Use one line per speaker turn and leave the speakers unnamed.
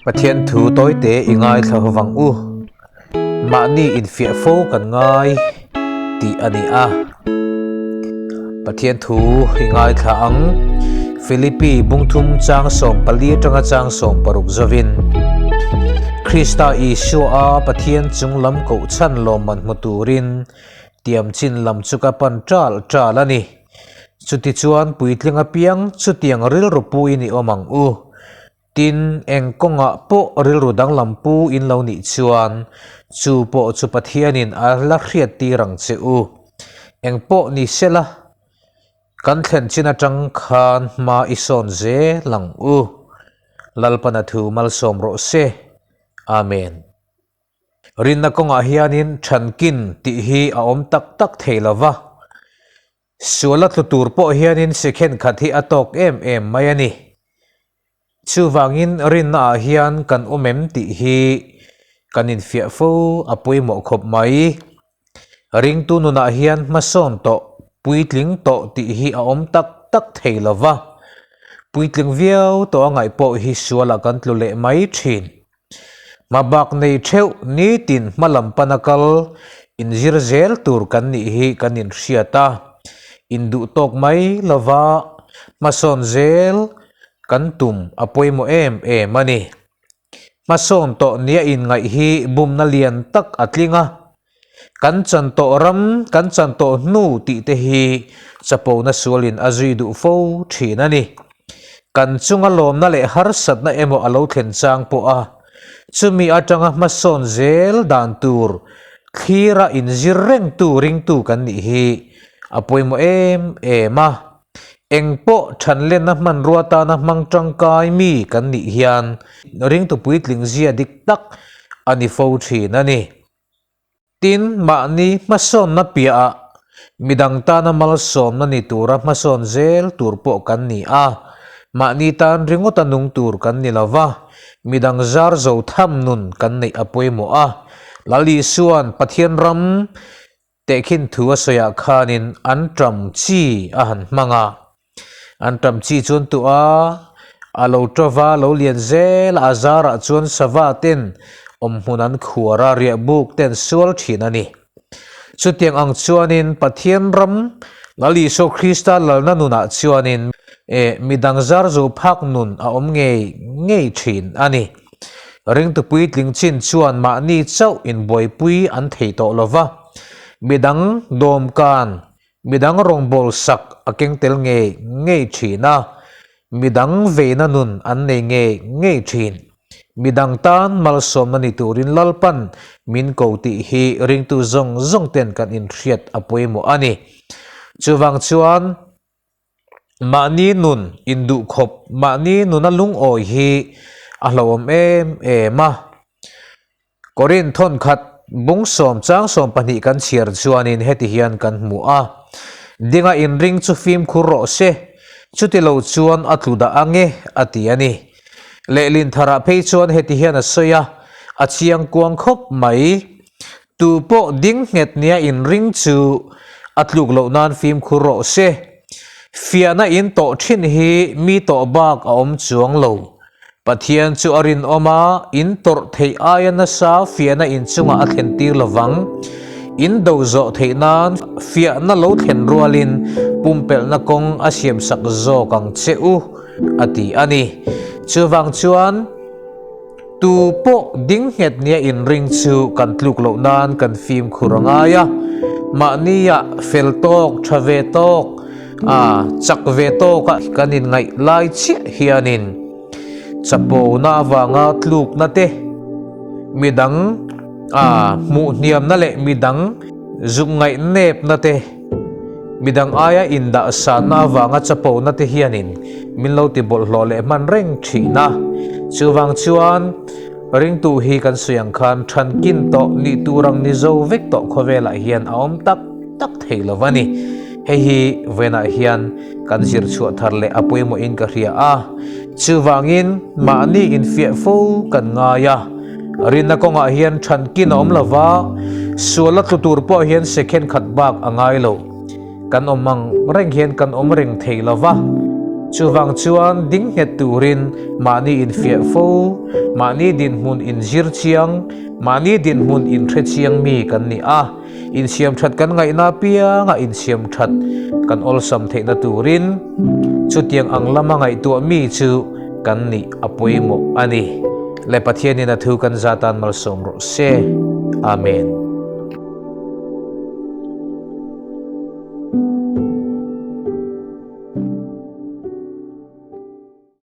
Pathian thu tawite i ngaithla hovang u. Mahni infiah fo kan ngai tih a ni a. Pathian thu i ngaithla ang. Philippi bungthum chang 14 atanga chang 16 zovin. Krista Isua a Pathian chung lam kohchhan lawmman hmu turin tiam chin lam chu ka pan ṭal ṭal a ni. Chutichuan puitling apiang chutiang rilru pu in i awm ang u. Tin, eng kawngah pawh rilru danglam pu in lo nih chuan chu pawh chu Pathianin a la hriattir ang che u. Eng pawh ni sela, kan thlen chin atang khan hma i sawn zel ang u. Lalpana thu malsawm rawh se. Amen. Rinna kawngah hianin thankin tih hi a awm tak tak thei lo va. Suala tlu tur pawh hianin second khat hi a tawk em em mai a ni. Chuvangin rinnaah hian kan awm em tih hi kan infiah fo a pawimawh khawp mai. Ringtu nunah hian hmasawn tawh, puitling tawh tih hi a awm tak tak thei lo va. Puitling viau tawh a ngaih pawh hi sualah kan tlu leh mai thin. Hmabak nei theuh nitin hmalam pana kal inzir zel tur kan nih hi kan inhriat a, induh tawk mai lova hmasawn zel kan tum a pawimawh em em a ni. Hmasawn tawh nia inngaih hi bumna lian tak a tling a, kan chan tawh ram kan chan tawh hnu tih te hi chapona sualin a zui duh fo thin a ni. Kan chunga lawmna leh harsatna emaw a lo thlen chang pawh a, chumi atanga hmasawn zel dan tur thlira inzir rengtu ringtu kan nih hi a pawimawh em em a. Eng pawh thanlenna hmanrua tana hmang tangkai mi kan nih hian ringtu puitling zia dik tak a ni fo thin a ni. Tin, mahni hmasawnna piahah midang tana malsawmna ni tura hmasawn zel tur pawh kan ni a, mahni tan ringawta nung tur kan ni lo va, midang zar zo tham nun kan neih a pawimawh a. Lal Isua'n Pathian ram Tehkhin thu a sawiah khanin an ṭam chi a han hmang a. An ṭam chi chuan tuah a, a lo ṭova lo lian zel a, a zarah chuan sava ten awmhmun an khuar a, riahbuk te an sual ṭhin a ni. Chutiang ang chuanin Pathian ram Lal Isua Krista lalna nunah chuanin midang zar zo phak nun a awm ngei ngei ṭhin a ni. Ringtu puitling chin chuan mahni chauh inbuaipui an thei tawh lo va, midang dawmkan, midang rawngbâwl sak a keng tel ngei ngei thin a, midang veina nun an nei ngei ngei thin. Midang tan malsawmna ni turin Lalpan min ko tih hi ringtu zawng zawng ten kan inhriat a pawimawh a ni. Chuvang chuan. Mahni nun induh khawp, mahni nuna lungawi hi a hlauhawm em em a. Korin thawnkhat bung sawm chang 12 kan chhiar chuanin heti hian kan hmu a, Dinga inring chu fimkhur rawh se, chuti lo chuan a tlu dah ang e, a ti a ni. Lehlin tharah phei chuan heti hian a sawi a, a chiang kuang khawp mai. Tu pawh ding nghet nia inring chu a tluk loh nan fimkhur rawh se. Fiahna in tawh thin hi mi tawh bak a awm chuang lo. Pathian chu a rinawm a, in tawrh theih aia nasa fiahna in chungah a thlen tir lovang. In do zawh theih nan fiahna lo thlen rualin pumpelhna kawng a siamsak zawk ang che u, a ti a ni. Chuvang chuan. Tu pawh ding nghet nia inring chu kan tluk loh nan kan fimkhur a ngai a, mahnia fel tawk, tha ve tawk, a chak ve tawka kan inngaih lai chiah hianin chapona avanga tlukna te, midang a hmuh hniamna leh midang zuk ngaih nepna te, midang aia indah sanna avanga chapona te hianin min lo ti bawlhhlawh leh hman reng thin a. Chuvang chuan ringtu hi kan sawi ang khan thankin tawh nih tur ang ni zo vek tawh khawvelah hian a awm tak tak thei lo a ni. Hei hi vawiinah hian kan zir chhuah thar leh a pawimawhin ka hria a. Chuvangin mahni infiah fo kan ngai a. Rinna kawngah hian thankin a awm lo va, suala tlu tur pawh hian second khat bak a ngai lo. Kan awm ang reng hian kan awm reng thei lo va. Chuvang chuan ding nghet turin mahni infiah fo, mahni dinhmun inzir chiang, mahni dinhmun inhre chiang mi kan ni a. Insiam that kan ngaihna apianga insiam that kan awlsam theihna turin chutiang ang lama ngaihtuah mi chu kan nih a pawimawh a ni. Le Pathianin a thu kan zatan malsawm rawh se. Amen.